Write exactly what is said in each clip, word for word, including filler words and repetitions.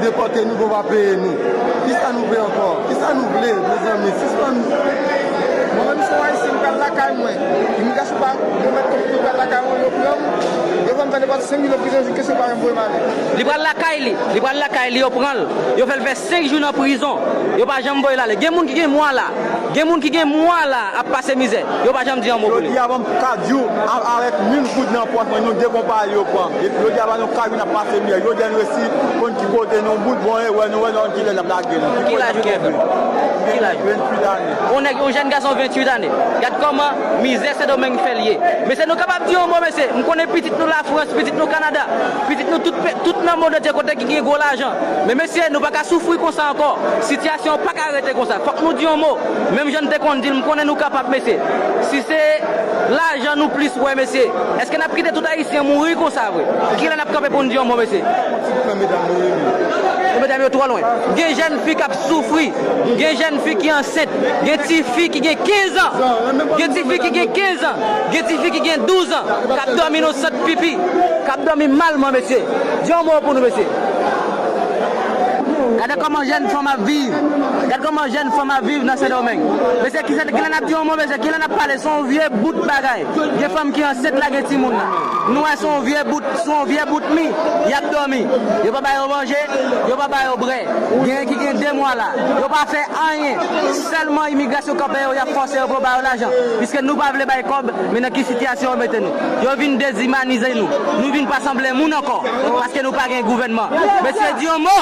Depòte nou, yo pa peye nou. Kisa nou vle ankò? Kisa nou vle, mezanmi? Sispann. Mwen menm, se yon Ayisyen, m pral lakay mwen. Imigrasyon pa pèmèt ke m pral lakay mwen, yo pran m, yo fè m fè depòte senk jou nan prizon, jis ke se pa janm voye m ale. Li pral lakay li, li pral lakay li, yo pran l, yo fè l fè senk jou nan prizon, yo pa janm voye l ale. Gen moun ki gen mwa la, gen moun ki gen mwa la ap pase mizè, yo pa janm di yon mo pou li. Jodi a ban m kat jou a- avèk mil goud nan pòch mwen, nou de konpayi yo pran. Epi jodi a ban nou kat jou n ap pase mizè. Jodi a nou resi konn ki kote nou bout bon e wè nou wè nou ki lè n ap lage nou. Ki laj ou gen, frè m? Ki laj ou? Venntuit ane. Yon nèg, yon jèn gason venntuit ane. Gad kòman mizè Sendomeng fè l ye. Mesye, nou kapab di yon mo, mesye. M konnen pitit nou Lafrans, pitit nou Kanada, pitit nou tout, pe- tout nan mond antye kote ki gen gwo lajan. Men mesye, nou pa ka soufri konsa ankò. Sitiyasyon an pa ka rete konsa. Fòk nou di yon mo. Menm jan n te konn di l, m konnen nou kapab, mesye. Si se lajan nou plis wè, mesye, èske n ap kite tout Ayisyen mouri konsa vre? Kilè n ap kanpe pou n di yon mo, mesye? Ti pwen medam yo rele. Medam yo twò lwen. Gen jèn fi k ap soufri. Gen jèn fi ki ansent. Gen ti fi ki gen kenz an. Gen ti fi ki gen kenz an. Gen ti fi ki gen douz an. K ap dòmi nan sant pipi. K ap dòmi malman, mesye. Di yon mo pou nou, mesye. Gade kòman jèn fanm ap viv. Gade kòman jèn fanm ap viv nan Sendomeng. Mesye, ki se, kilè n ap di yon mo, mesye, kilè n ap pale, se yon vye bout bagay. Gen fanm ki ansent la, gen timoun la. Nou wè se yon vye bout, se yon vye bout mi, y ap dòmi. Yo pa ba yo manje, yo pa ba yo bwè. Gen ki gen de mwa la. Yo pa fè anyen. Sèlman imigrasyon kanpe yo, y ap fòse yo pou yo ba yo lajan. Piske nou pa vle bay kòb, men nan ki sitiyasyon yo mete nou. Yo vin dezimanize nou. Nou vin pa sanble moun ankò. Paske nou pa gen gouvènman. Mesye, di yon mo.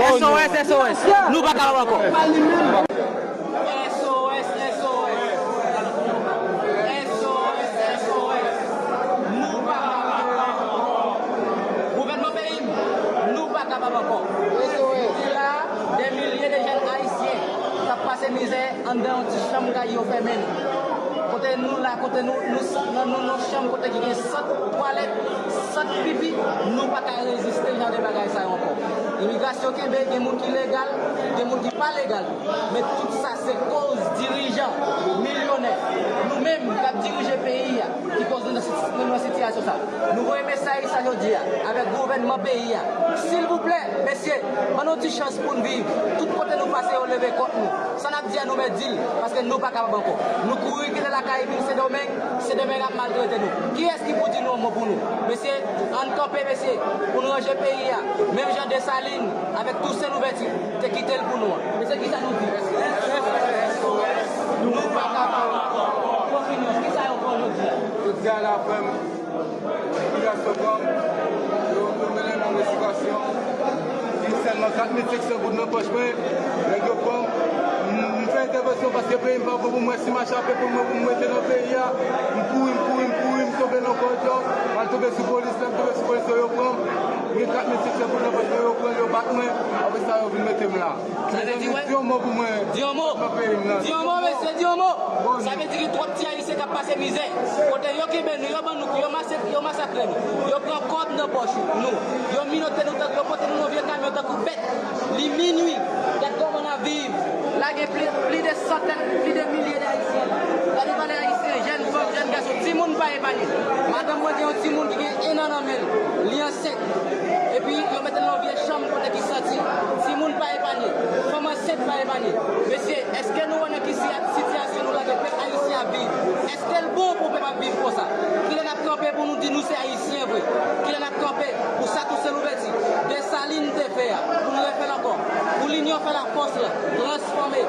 S O S, S O S. Nou pa kapab ankò. S O S, S O S. S O S, S O S. Nou pa kapab ankò. Gouvènman peyi m, nou pa kapab ankò. Jodi la, dè milye de jèn ayisyen k ap pase mizè anndan yon ti chanm kay yo fèmen. Kote nou la, kote nou, nou, nan, nou, nan chanm kote ki gen sant twalèt, sant pipi, nou pa ka reziste jan de bagay sa yo ankò. Imigrasyon kenbe, gen moun ki legal, gen moun ki pa legal. Men tout sa se koz dirijan milyonè, nou menm k ap dirije peyi a, ki koz nou nan sit- nou nan sitiyasyon sa. Nou voye mesaj sa jodi a avèk gouvènman peyi a. Silvouplè, mesye, ban nou ti chans pou n viv. Tout kote nou pase, yo leve kont nou. Sa n ap di a, nou mèt di l, paske nou pa kapab ankò. Nou kouri kite lakay vin Sendomeng, Sendomeng ap maltrete nou. Kiyès ki pou di nou yon mo pou nou? Mesye, ann kanpe, mesye, pou n ranje peyi a. Menm jan Desalin avèk Tousen Louvèti te kite l pou nou an. Mesye, kisa nou di? Nou pa kapab ankò. Opinyon, kisa yo pran jodi a? Jodi a la, frè m, imigrasyon pran m, yo, yo mennen m nan yon sitiyasyon ki sèlman kat mil senk san goud nan pòch mwen, nèg yo pran m. M, m fè entèvansyon paske peyi m pa bon pou mwen, si m a chape pou mwen, pou m rete nan peyi a, m kouri, m kouri, m kouri, m tonbe nan kòdon, m al tonbe sou polis, lè m tonbe sou polis yo, yo pran m. M gen kat mil senk san goud nan pòch mwen, yo pran l, yo bat mwen, apre sa yo vin mete m la. Sa vle di, wè. Di yon mo pou mwen. Di yon mo. Nan peyi m nan. Di yon mo, mesye, di yon mo. Sa vle di gen twòp ti ayisyen k ap pase mizè. Kote yo kenbe nou, yo ban nou kou, yo mase- yo masakre nou. Yo pran kòb nan pòch nou. Yo minote nou tank, yo pote nou nan vye kamyon tankou bèt. Li minui. Gad kòman n ap viv. La gen pli, pli de santèn, pli de milye de ayisyen. Gade valè ayisyen, jèn fanm, jèn gason, timoun pa epanye. Madanm mwen gen yon timoun ki gen en an nan men l. Li ansent. Epi yo mete l nan yon vye chanm kote ki santi. Timoun pa epanye. Fanm ansent pa epanye. Mesye, èske nou wè nan ki si- sitiyasyon nou lage pèp ayisyen ap viv? Èske l bon pou pèp ap viv konsa? Kilè n ap kanpe pou nou di nou se ayisyen vre? Kilè n ap kanpe pou sa Tousen Louvèti, Desalin te fè a, pou nou refè l ankò? Pou linyon fè lafòs la, transfòme.